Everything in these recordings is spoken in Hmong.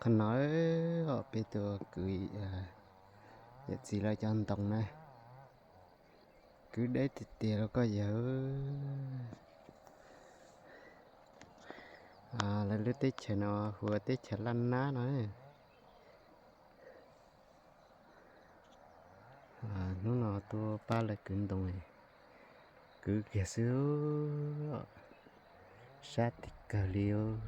Qhov no os, peb tuaj kwv yawm txiv lawv cov ntoo na. Kwv deb tiag tiag los koj yawg. Lawv lub teb chaws no hu ua teb chaws Laj Nab no. Hnub no tuaj pab lawv kwv ntoo, kwv kiag xwb, sab tiag kawg li os.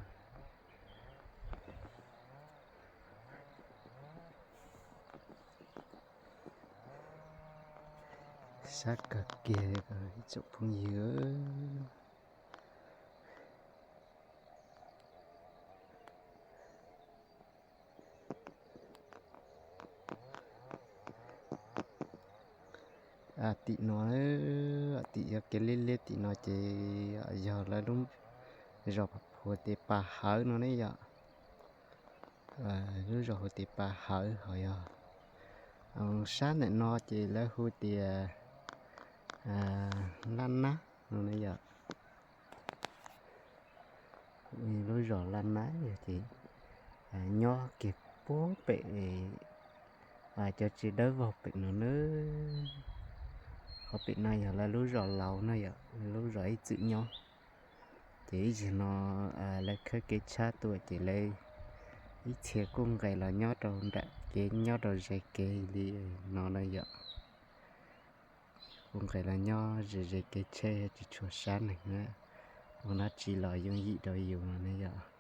Sab kawg kiag ib tsoom phooj ywg. Tim no, tim yog kev liab liab tim no ces yog lawv lub zos Pham Phuv Tes Pas Hawv no ne yom. Lub zos hu Tes Pas Hawv, ho yog sab ntawm no ces lawv hu tias Laj Nab no ne yom. Lub zos Laj Nab yog ces nyob kiag puag pem cov tsev dawb vog pem no na. Qhov pem no yog lawv lub zos laus no yom, lub zos ib txwm nyob. Ces ib zaug no lawv khawb kev tshab tuaj ces lawv ib txhia kuj nqes los nyob rau nram kev, nyob rau ze kev li no na yom. Kuj nqes los nyob ze ze kev tsheb, tsis tshua sab neeg na. Ua dab tsi los yooj yim rau yus no ne yom.